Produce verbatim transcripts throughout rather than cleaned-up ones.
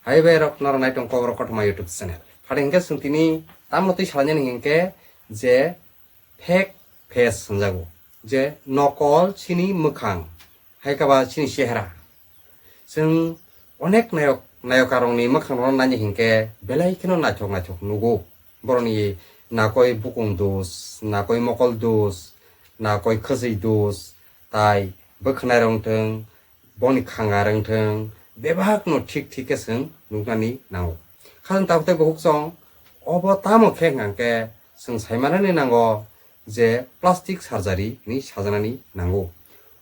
Hai bai rok, norok nai tong Kokborok Kothoma YouTube channel. Phadi hinkhe chwng tini tamno twi salainani hinkhe je fake face hwnjago, je nokol chini mwkhang, hai khe ba chini chehra. Chwng onek nayok, nayokarokni mwkhangrokno naina hinkhe belai kheno naithok naithok nugo. Borokni nakoi bukung dos, nakoi mokol dos, nakoi khwchwi dos, tai bwkhwnai rok wng thwng, boni khangar wng thwng, bebakno thik thik khe chwng nuknani nango. Khajang tabuk tei bukhuk chwng obo tamo khe hwnkha khe chwng saimanani nango je plastic surgery hinwi sajaknani nango.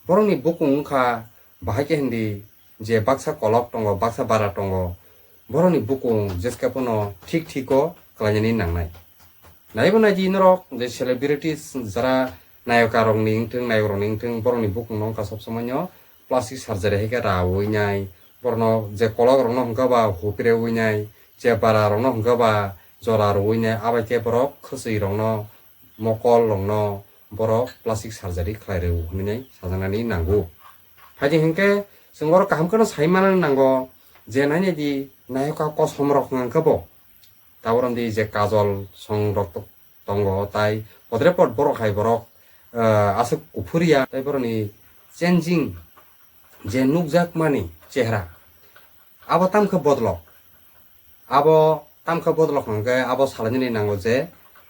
Borokni bukung wngkha bahai khe hindi je baksa kolok tongo, baksa bara tongo, borokni bukung jeske phano thik thik o khlainani nangnai. Naibo naidi norok je celebrities jara nayokarokni wngthwng, nayokrokni wngthwng, borokni bukungno wngkha sob somoino plastic surgery hai khe raui nai, borokno je kolokrokno hwnkha ba hupireui nai, je bararokno hwnkha ba jora rwui nai, abai khe borok khwchwirokno, mokolrokno borok plastic surgery khlai rw hwnwi sajaknani nango. Phaidi hinkhe chwng oro kaham kheno sai manani nango je nainai di nayoka kosomrok hwnkha khe bo Tabuk romdi je kajol songrok to-, tongo, tai podre pod borok hai borok, eh, aswk kuphur ya, tai borokni changing je nukjakmani chehra, abo tamkhe bodolok. Abo tamkhe bodolok hwnkhe abo salainani nango je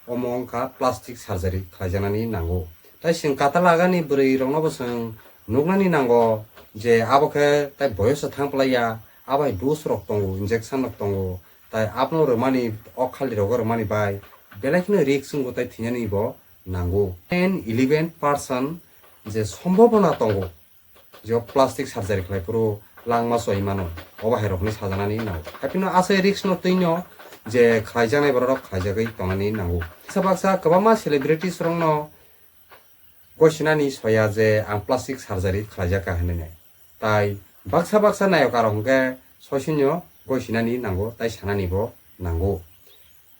omo wngkha plastic surgery khlaijaknani nango. Tai chwng katalagani bwrwi rokno bo chwng nuknani nango je abo khe tai boyoso thang plaiya, abo hai dose rok tongo, injection rok tongo, tai abono rwmani, o khali rogo rwmani bai belai kheno risk wngo tai thwinani bo nango. Ten eleven percent je sombobona tongo je o plastic surgery khlai phuru langma choi mano, obo hai rokni sajaknani nango. Hai phano asai risk no twino je khlaijaknai borok rok khlaijagwi tongnani nango. Baksa baksa kwbangma celebrities rokno gosinani soya je ang plastic surgery khlaijak ka hinwi. Tai baksa baksa nayok arok hwnkhe soisinyo gosinani nango, tai sanani bo nango.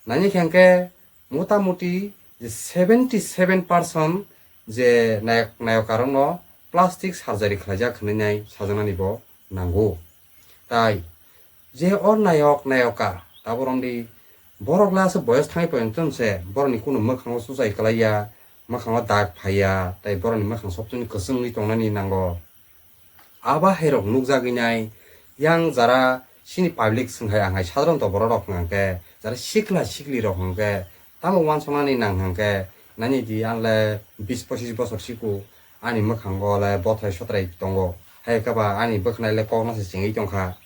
Nani khe hwnkhe motamuti je seventy seven percent je nayok, nayok arokno plastic surgery khlaijak hinwi nai sajaknani bo nango. Tai je o nayok nayoka, tabuk romdi borok le aswk boyos thangwi poito se, borokni kunu mwkhango suchai kwlaiya, mwkhango dag phaiya, tai borokni mwkhang sobsoni kwchwngwi tongnani nango. Abo hai rok nukjagwi nai, yang jara chini public swng hai ang hai sadharonto borok rok hwnkha khe, jara sikla sikli rok hwnkha khe, tamo uansuknani nang hwnkha khe, nani di ang le bis pochis bosor siko, ani mwkhango le bothai sotrai tongo. Hai khe ba ani bwkhnai le kokno se chengwi tongkha.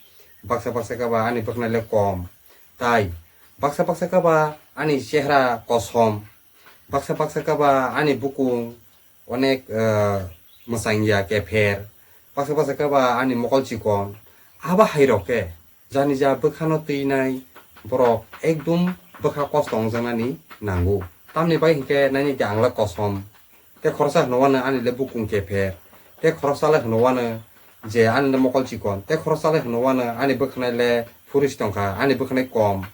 Baksa baksa khe ba ani bwkhnai le kom. Tai baksa baksa khe ba ani chehra kosom. Baksa baksa khe ba ani bukung onek, eh, mwsang ya kepher. Baksa baksa khe ba ani mokol chikon. Abo hai rok khe jani ja bwkhano twi nai borok ekdum bwkha kosto wngjaknani nango. Tamni bai hinkhe nani khe ang le kosom. Tei khoroksa hwnwi uanw ani le bukung kepher. Tei khoroksa le hwnwi uanw je ani le mokol chikon. Tei khoroksa le hwnwi uanw ani bwkhanai le phurus tongkha, ani bwkhanai kom.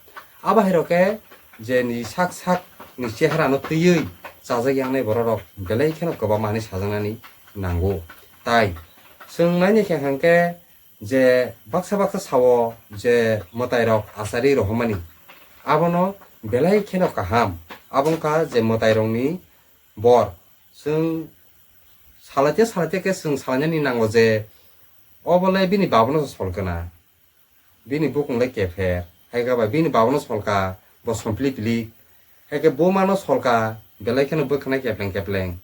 Abo hai rok khe je ni sak sak ni chehra no twiwi chajak yangnai borok rok belai kheno kwbangma hinwi sajaknani nango. Tai chwng naina khe hwnkhe je baksa baksa sao je mwtai rok achari rohormani, abono belai kheno kaham. Abo wngkha je mwtai rokni bor. Chwng salaite salaite khe chwng salainani nango je obo le bini babono se sol kana, bini bukung le kepher, hai khe ba bini babono solka bo sompli pili, hai khe bumano solka belai kheno bwkhanai kepleng kepleng.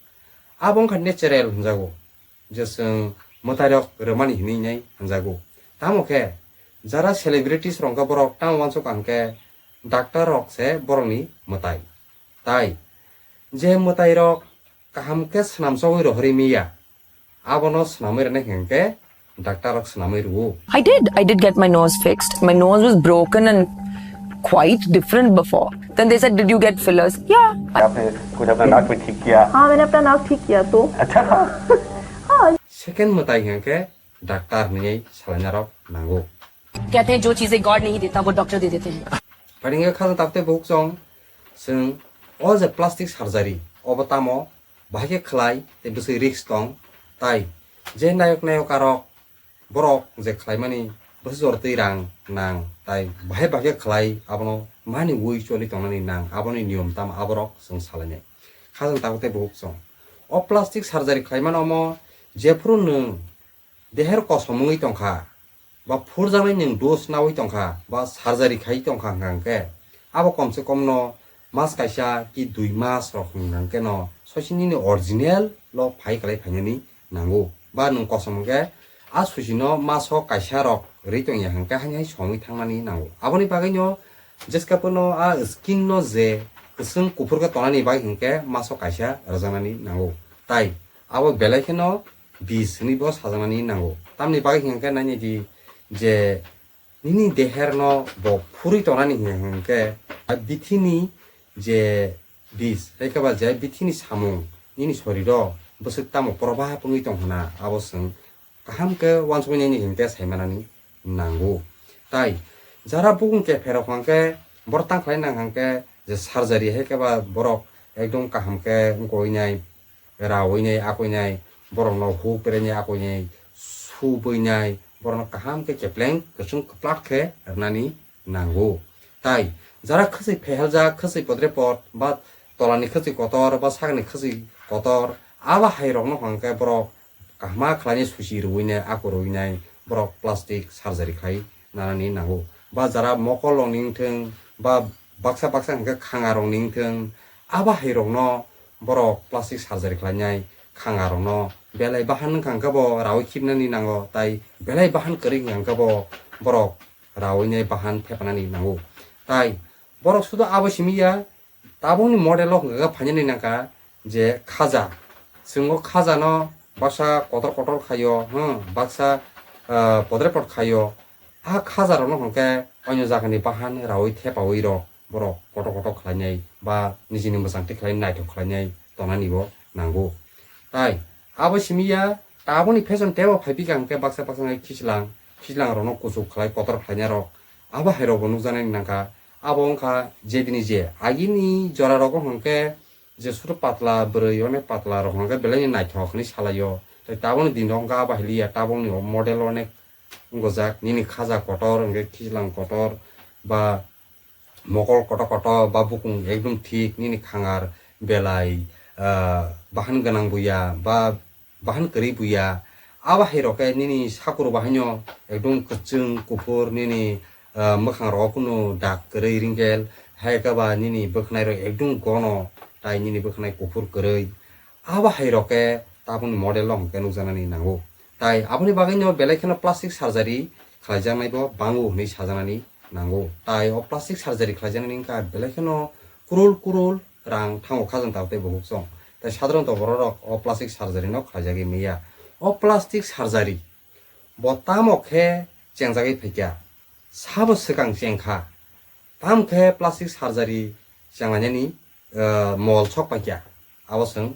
Abo wngkha natural hwnjago, je chwng mwtai rok rwmani hinwi nai hwnjago. Tamo khe jara celebrities rok wngkha borok tamo uansuk ang khe doctor rok se borokni mwtai. Tai je mwtai rok kaham khe swnam chogwi rohorwi miya, abono swnamwi rwna hinkhe doctor rok swnamwi rwo. I did. I did get my nose fixed. My nose was broken and quite different before. Then they said, "Did you get fillers?" Yeah. आपने कुछ अपना नाक में ठीक किया? हाँ, मैंने अपना नाक ठीक किया तो। अच्छा। हाँ। Second mwtai hinkhe doctor hinwi salainarok nango. कहते हैं, जो चीजें गॉड नहीं देता, वो डॉक्टर दे देते हैं। Phaidi khe khajang tabuk tei bukhuk chwng, chwng o je plastic surgery, obo tamo bahai khe khlai tei bwswi risk tong, tai je nayok nayoka rok borok je khlaimani bwsajor twi rang nang, Tai bahai bahai khe khlai abono mani ui choli tongnani nang, aboni niyom tamo aborok chwng salainai. Khajang tabuk tei buhuk chwng. O plastic surgery khlaimano omo jephuru nwng deher kosom wngwi tongkha, ba phurjaknai nwng dose naui tongkha, ba surgery khai tongkha hwnkha hwnkhe, abo komse komno mas kaisa ki dui mas rok hwnkha hwnkhe no sosi nini original lo phai kwlai phainani nango. Ba nwng kosom hwnkhe a susino maso kaisa rok rwi tongya hwnkhe haini hai somwi thangnani nango. Aboni bagwino jeska phano a skin no je kwchwng kuphur khe tonani bai hwnkhe maso kaisa rwjaknani nango. Tai abo belai kheno bis hinwi bo sajaknani nango. Tamni bagwi hwnkhe nainai di je nini deher no bo phurwi tonani hwnkhe a bithini je bis, hai khe ba je bithini samung nini soriro bwswk tamo probhab wngwi tong hwna, abo chwng kaham khe uansuknani hwnkhe saimanani nango. Tai jara bukung kepherok hwnkhe borok tang khlai nang hwnkhe je surgery hai khe ba borok ekdom kaham khe wngkoi nai, rawi nai, akoi nai, borok no huk perai nai, akoi nai, subui nai, borok no kaham khe kepleng kwchwng kwplak khe rwnani nango. Tai jara khwchwi pheheljak, khwchwi podrepot ba tolani khwchwi kotor ba sakni khwchwi kotor, abo hai rok no hwnkhe borok kahma khlainai susi rwui nai, ako rwui nai, borok plastic surgery khlai nanani nango. Ba jara mokol rok ni wngthwng, ba baksa baksa hwnkhe khanga rok ni wngthwng, abo hai rok no borok plastic surgery khlainai, khanga rok no belai bahan wngkha hwnkhe bo rawi khibnani nango, tai belai bahan kwrwi wngkha hwnkhe bo borok rawi nai bahan thepanani nango. Tai borok sudo abo simi ya, tabukni model o hwnkha khe phainani nangkha je khaja. Chwng o khaja no baksa kotor kotor khaio, hmm, baksa, ah, podrepot khaio. A khaja rok no hwnkhe onyo jaga ni bahan rawi thepawi rok borok kotor kotor khlainai ba nijini mwchang twi khlai naithok khlainai tonani bo nango. Tai abo simi ya, tabukni fashion tebo phai phikha hwnkhe baksa baksa khe khichlang, khichlang rok no kuchuk khlai kotor khlainai rok, abo hai rok bo nukjaknai nangkha. Abo wngkha je dini je agini jora rogo hwnkhe je suru patla bwrwi, onek patla rok hwnkhe belai ni naithok hinwi salaio. Tai tabukni din rok hwnkhe abo hai liya, tabukni model onek wngkojak, nini khaja kotor hwnkhe khichlang kotor ba mokol kotor kotor ba bukung ekdom thik, nini khangar belai, ah, bahan gwnang buya ba bahan kwrwi buya. Abo hai rok khe nini sakuru bahaino ekdom kwchwng kuphur, nini, ah, mwkhang rogo kunu dak kwrwi wrinkle, hai khe ba nini bwkhnai rok ekdom gono, tai nini bwkhnai kuphur kwrwi. Abo hai rok khe tabukni model o hwnkhe nukjaknani nango. Tai aboni bagwino belai kheno plastic surgery khlaijaknai bo bango hinwi sajaknani nango. Tai o plastic surgery khlaijaknani wngkha belai kheno kurul kurul rang thango khajang tabuk tei buhuk chwng. Tai sadharanto borok rok o plastic surgery no khlaijagwi manya. O plastic surgery bo tamo khe chengjagwi phaikha, sabo swkang chengkha, tamo khe plastic surgery chenglainani, eh, mol sok paikha, abo chwng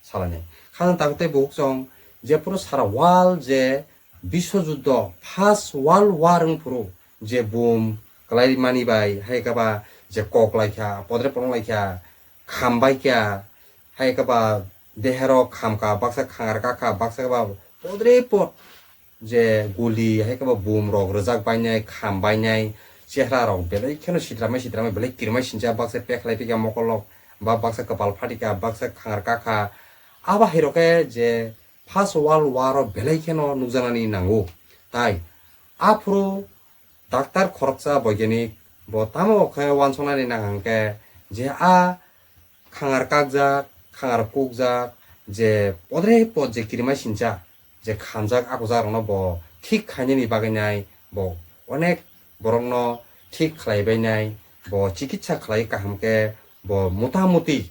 salainai. Khajang tabuk tei buhuk chwng jephuru sara world je biswojuddo, first world war wngphuru je bum kwlaimani bai hai khe ba je kok laikha, podre polong laikha, kham baikha, hai khe ba dehero khamkha, baksa khangar kakha, baksa khe ba podre pod je guli, hai khe ba bum rok rwjak bainai, kham bainai, chehra rok belai kheno sitramai sitramai belai kirimai sincha, baksa pekhlai pika mokolok ba baksa kwpal phatika, baksa khangar kakha. Abo hai rok khe je First World War o belai kheno nukjaknani nango. Tai aphuru daktar khoroksa boigenik bo tamo khe uansuknani nang hwnkhe je a khangar kakjak, khangar kukjak, je podre pod je kirimai sincha, je khamjak akwjak rokno bo thik khainani bagwi nai bo onek borokno thik khlai bainai, bo chikitsa khlai kaham khe bo motamuti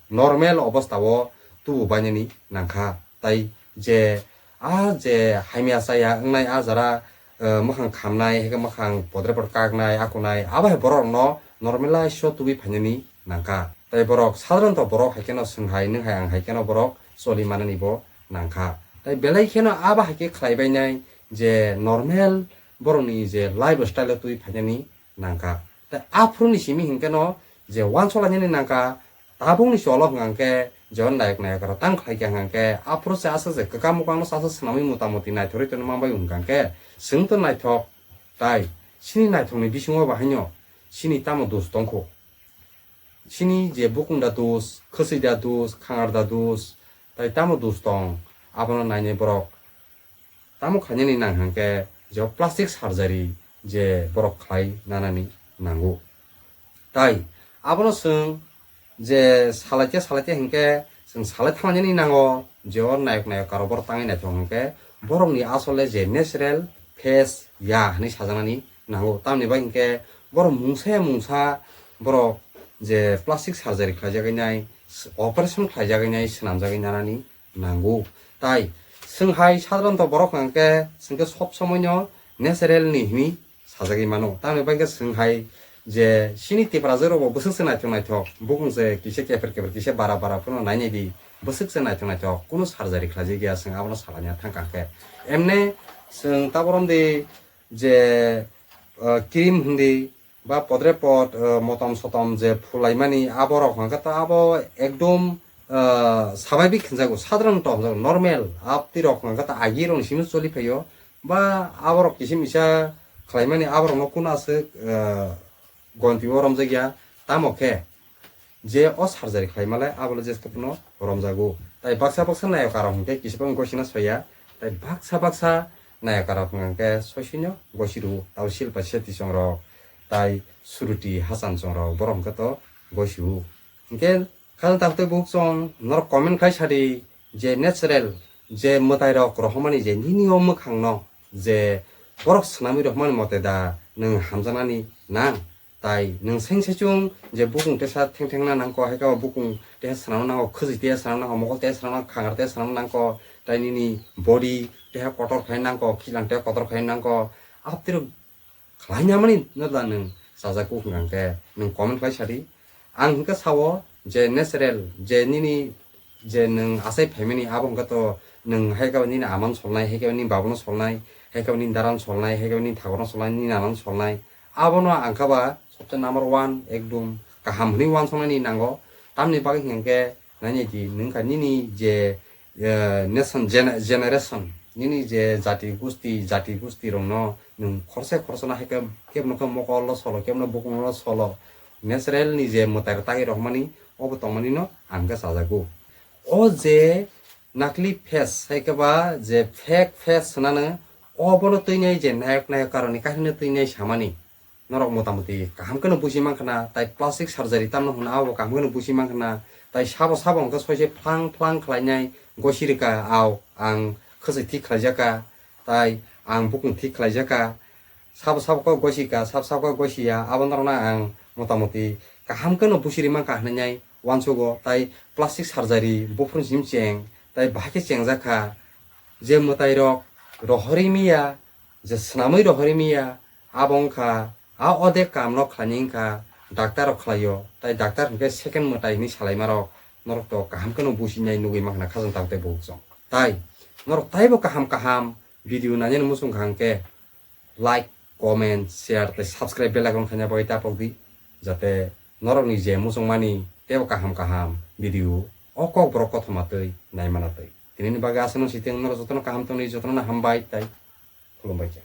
normal obostha o tubu bainani nangkha. Tai je a je hamya chaya wngnai a jara, eh, mwkhang khamnai, hai khe mwkhang podre pod kaknai, akunai, abo hai borok rokno normalize o tubui phainani nangkha. Tai borok sadharanto borok hai kheno chwng hai, nwng hai, ang hai kheno borok choli manani bo nangkha. Tai belai kheno abo hai khe khlai bainai je normal borokni je life style o tubui phainani nangkha. Tai aphuruni simi hinkhe no je uansuk lainani nangkha, tabukni cholo hwnkha khe je o nayok nayok rok tang khlai kha hwnkha khe aphuru se aswk je kwkang mukhang no aswk swnamwi motamuti naithorwi tongma bai hwnkha khe chwng to naithok tai Chini naithokni bisingo bahaino chini tamo dos tongkho? Chini je bukung da dos, khwchwi da dos, khangar da dos, tai tamo dos tong, abono nainai borok tamo khainani nang hwnkhe je plastic surgery je borok khlai nanani nango. Tai abono chwng je salaikhe salaikhe hwnkhe chwng salai thanglainani nango, je o nayok nayok karo borok tangwi naithok hwnkhe borokni asole je natural face ya hwnwi sajaknani nango. Tamni bai hwnkhe borok mungsa ya mungsa borok je plastic surgery khlaijagwi nai, operation khlaijagwi nai, swnamjagwi nanani nango. Tai chwng hai sadharanto borok hwnkhe chwngkhe sob somoino natural ni hwnwi sajagwi mano. Tamni bai khe chwng hai je chini Tiprajwk rokbo bwswk se naithok naithok, bukung se kisa kepher kepher kisa bara bara phano nainai di, bwswk se naithok naithok, kunu surgery khlaijak ya, chwng abono salaina thangkha khe. Emne chwng taborom di je, ah, cream hindi ba podre pod, ah, motom sotom je phulaimani aborok hwnkhe to abo ekdom, ah, swabhabik hinjago, sadharanto hinjago, normal. Abtirok hwnkhe to agi rokni simi choli phaio. Ba aborok kisim kisa khlaimani aborokno kunu aswk, ah, gonti o romjak ya, tamo khe je o surgery khlai malai abo le jeske phano romjago. Tai baksa baksa nayok rok hwnkhe kisa phano gosina soya, tai baksa baksa nayok rok hwnkhe soisino gosi rwo, tabo Shilpa Shetty chong rok tai Shruti Hassan chong rok borok hwnkhe to gosi o. Hwnkhe khajang tabuk tei buhuk chong norok comment khai sadi je natural je mwtai rok rohormani je nini o mwkhang no je borok swnamwi rohormani mote da nwng hamjaknani nang? Tai nwng seng sechung je bukung tesa theng thengna nangkho, hai khe bo bukung tesa swnamna nangkho, khwchwi tesa swnamna nangkho, mokol tesa swnamna nangkho, khang tesa swnamna nangkho, tai nini body teha kotor khai nangkho, khilang teha kotor khai nangkho, abtwrwk khlaina mani no da nwng chajakgo hwnkha hwnkhe nwng comment khlai sadi. Ang hwnkhe sao je natural je nini je nwng achai phaimani abo hwnkhe to nwng hai khe nini amano solnai, hai khe nini babano solnai, hai khe nini darano solnai, hai khe nini thakurno solnai, nini nanano solnai. Abono ang khe ba sobse number one ekdom kaham hwnwi uansuknani nango. Tamni bagwi hwnkhe nainai di nwng kha nini je, eh, nation gene-, generation, nini je jati gusti, jati gusti rokno nwng khorse khorsono hai khe kebno khe mokol o solo, kebno bukung o solo, natural ni je mwtai rok tagwi rok mani obo tongmani no ang khe chajago. O je nakli face hai khe ba je fake face swnano, obono twinai je nayok nayok karoni kahino twinai samani norok motamoti kaham kheno buji mankha na, tai plastic surgery tamno hwnna abo kaham kheno buji mankha na, tai sabo sabo hwnkhe soise phlang phlang khlainai gosi rwkha, au ang khwchwi thik khlaijakha, tai ang bukung thik khlaijakha, sabo sabo kok gosi kha, sabo sabo kok gosi ya, abo norokno ang motamoti kaham kheno busi rwi mankha hwnwi uansugo, tai plastic surgery buphuru sim cheng, tai bahai khe chengjakha, je mwtai rok rohorwi miya, je swnamwi rohorwi miya, abo wngkha a odek kamno khlaini wngkha doctor rok khlaio, tai doctor hwnkhe second mwtai hwnwi salaimarok norok to kaham kheno businai nugwi mankha na khajang tabuk tei buhuk chong. Tai norok taibo kaham kaham video nainani muchung kha hwnkhe like, comment, share tei subscribe bell icon khaina bagwi tapok di, jate norokni je muchungmani teibo kaham kaham video o kokborok kothoma twi naimana twi. Tinini bagwi aswkno sitwng, norok jotono kaham tongwi, jotono hambai tai khulumbai kha.